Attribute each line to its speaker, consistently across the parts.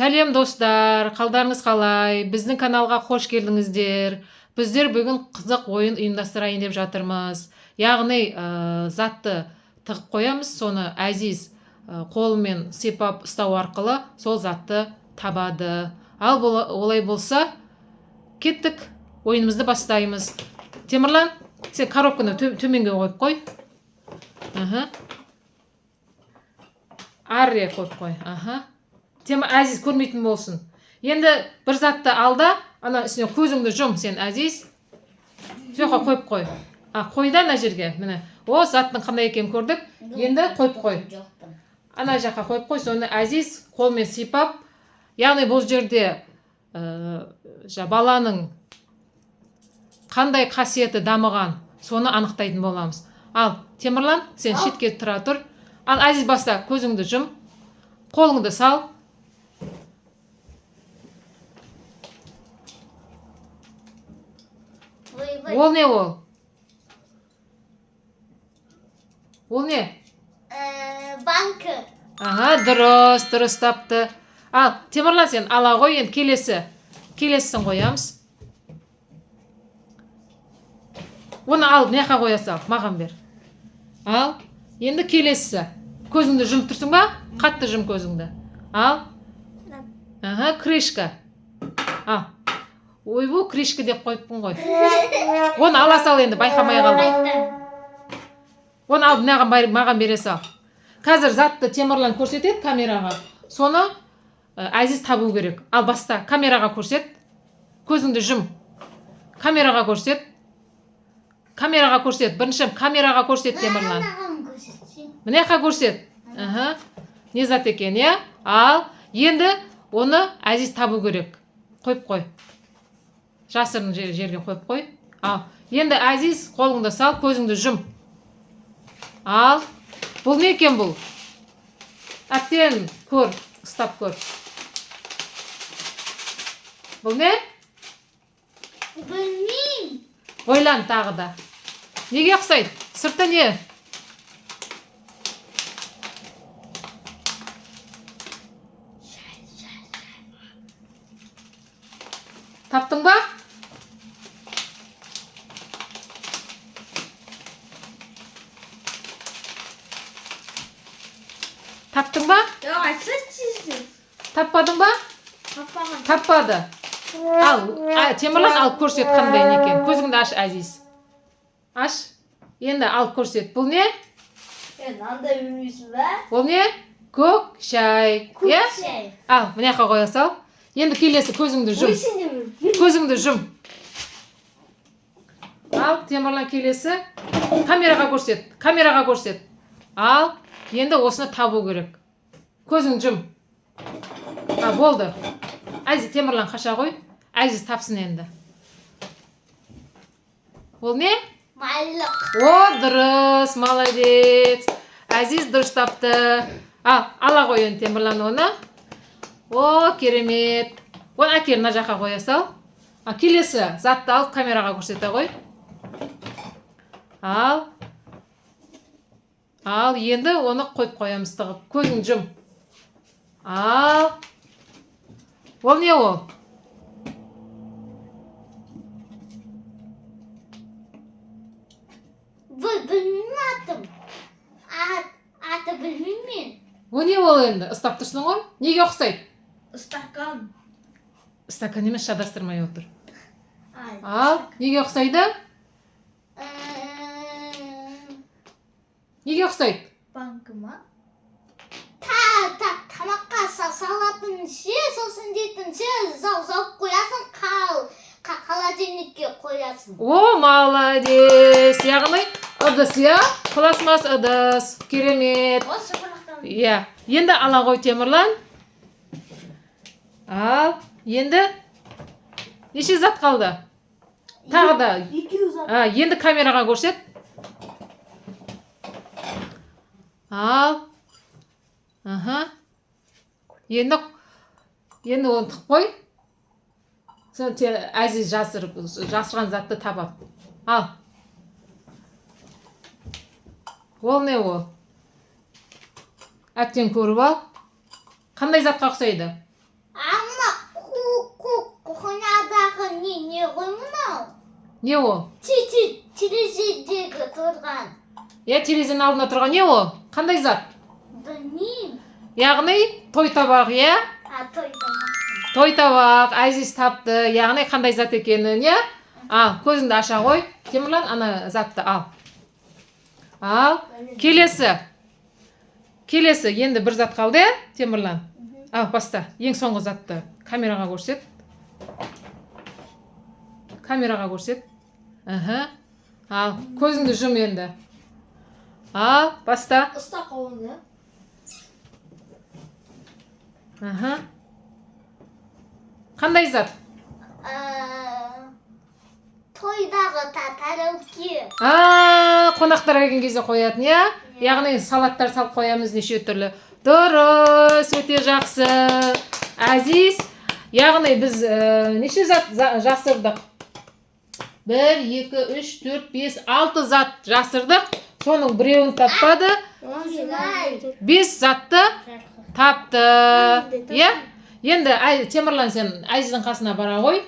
Speaker 1: Сәлем, достар! Қалдарыңыз қалай? Біздің каналға қош келдіңіздер. Біздер бүгін қызық ойын ұйымдастырайын деп жатырмыз. Яғни затты тығып қоямыз, соны Әзиз қолымен сипап ұстау арқылы сол затты табады. Ал олай болса, кеттік, ойынымызды бастаймыз. Темірлан, сен коробканы төменге қойып қой. Аха. Әрірек қойып қой. Аха. Тема Әзиз көрмейтін болсын. Енді бір затты ал да, ана үстіне көзіңді жұм сен, Әзиз. Сол жаққа қойып қой. А, қой да ана жерге. Міне. О, заттың қандай екенін көрдік. Енді қойып қой.
Speaker 2: Жоқпын.
Speaker 1: Ана жаққа қойып қой, соны Әзиз қолмен сипап, яғни бұл жерде баланың қандай қасиеті дамыған, соны анықтайтын боламыз. Ал, Темірлан, сен
Speaker 2: Ал.
Speaker 1: шетке тұра тұр. Ал, Әзиз, баста, көзіңді жұм. Қолыңды сал.
Speaker 2: Ойбай.
Speaker 1: Ол не ол? Ол не?
Speaker 2: Банкі.
Speaker 1: Аха, дұрыс, дұрыс тапты. Ал, Темірлан, сен ала ғой енді келесі. Келесісін қоямыз. Оны ал, мына жаққа қоя сал, маған бер. Ал, енді келесісі. Көзіңді жұмып тұрсың ба? Қатты жұм көзіңді. Ал. Аха, крышка. Ал. Ойбу, крышка деп қойыппын ғой. Оны ала сал енді, байқамай қалдым. Оны алып маған, маған бере сал. Қазір затты Темірлан көрсетеді камераға. Соны Әзиз табу керек. Ал баста, камераға көрсет. Көзіңді жұм. Камераға көрсет. Камераға көрсет. Бірінші камераға көрсет, Темірлан.
Speaker 2: Маған көрсетсең.
Speaker 1: Мына жаққа көрсет. Аха. Не зат екен, иә? Ал, енді оны Әзиз табу керек. Қойып қой. Жасырын жерге қойып қой. Ал, енді Әзиз, қолыңды сал, көзіңді жұм. Ал, бұл не екен бұл? Әбден көр, ұстап көр. Бұл не?
Speaker 2: Білмеймін.
Speaker 1: Ойлан тағы да. Неге ұқсайды? Сырты не? Таптың ба? Таптың ба?
Speaker 2: Жоқ, айтсайшы.
Speaker 1: Таппадың ба?
Speaker 2: Таппаған.
Speaker 1: Таппады. Ал, Темірлан, ал көрсет қандай не екен. Көзіңді аш, Әзиз. Аш. Енді ал көрсет. Бұл не?
Speaker 2: Мынандай білмейсің ба?
Speaker 1: Ол не? Көк шай. Иә?
Speaker 2: Шай.
Speaker 1: Ал, мына жаққа қоя сал. Енді келесі, көзіңді жұм. Көзіңді жұм. Ал, Темірлан, келесі. Камераға көрсет. Камераға көрсет. Ал, енді осыны табу керек. Көзіңді жұм. А, болды. Әзиз, Темірлан, қаша ғой. Әзиз тапсын енді. Ол не?
Speaker 2: Майлық.
Speaker 1: О, дұрыс, молодец. Әзиз дұрыс тапты. Ал, ала ғой енді, Темірлан, оны. О, керемет. Оны әкел, мына жаққа қоя сал. А, келесі затты алып камераға көрсете ғой. Ал. Ал, енді оны қойып қоямыз тығып. Көзіңді жұм. Ал. Ол не ол?
Speaker 2: Бұл білмеймін атым. Аты білмеймін мен.
Speaker 1: О не ол енді? Ұстап тұрсың ғой? Неге ұқсайды?
Speaker 2: Стакан.
Speaker 1: Стакан емес, шатастырмай отыр. Ал, неге ұқсайды? Неге ұқсайды?
Speaker 2: Банкі ма? Тамаққа салатын ше, сосын дейтін ше, салып қоясың, холодильникке қоясың.
Speaker 1: О, молодец! Яғни ыдыс, иә? Пластмасс ыдыс. Керемет.
Speaker 2: Осы шоколадтан.
Speaker 1: Иә. Енді ала ғой, Темірлан. Ал, енді неше зат қалды? Тағы да.
Speaker 2: Екеу зат.
Speaker 1: А, енді камераға көрсет. Ал. Аха. Енді енді оны тығып қой. Соны Әзиз жасырып, жасырған затты табады. Ал. Ол не ол? Әбден көріп ал. Қандай затқа ұқсайды?
Speaker 2: Не ғой мынау?
Speaker 1: Не ол?
Speaker 2: Ти ти терезедегі тұрған.
Speaker 1: Иә, терезенің алдында тұрған не ол? Қандай зат?
Speaker 2: Білмеймін.
Speaker 1: Яғни той табақ, иә?
Speaker 2: А, той тамақ.
Speaker 1: Той табақ. Әзиз тапты, яғни қандай зат екенін, иә. Ал, көзіңді аша ғой, Темірлан, ана затты ал. Ал, келесі. Келесі, енді бір зат қалды, иә, Темірлан? Ал, баста. Ең соңғы затты камераға көрсет. Камераға көрсет. Аха. Ал, көзіңді жұм енді. Ал, баста.
Speaker 2: Ұста қолыңды.
Speaker 1: Аха. Қандай зат?
Speaker 2: Тойдағы тарелке.
Speaker 1: А, қонақтар келген кезде қоятын, иә? Яғни салаттар салып қоямыз неше түрлі. Дұрыс, өте жақсы. Әзиз, яғни біз неше зат жасырдық? Бір, екі, үш, төрт, бес, алты зат жасырдық. Соның біреуін таппады. Бес затты тапты. Иә? Енді Темірлан, сен Әзиздің қасына бара ғой.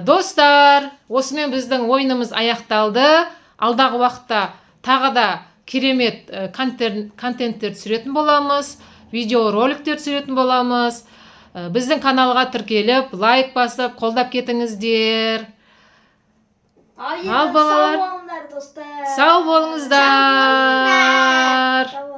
Speaker 1: Достар, осымен біздің ойынымыз аяқталды. Алдағы уақытта тағы да керемет контенттер түсіретін боламыз, видеороликтер түсіретін боламыз. Біздің каналға тіркеліп, лайк басып, қолдап кетіңіздер. Ал, балалар.
Speaker 2: Сау болыңдар, достар.
Speaker 1: Сау болыңыздар.
Speaker 2: Сау.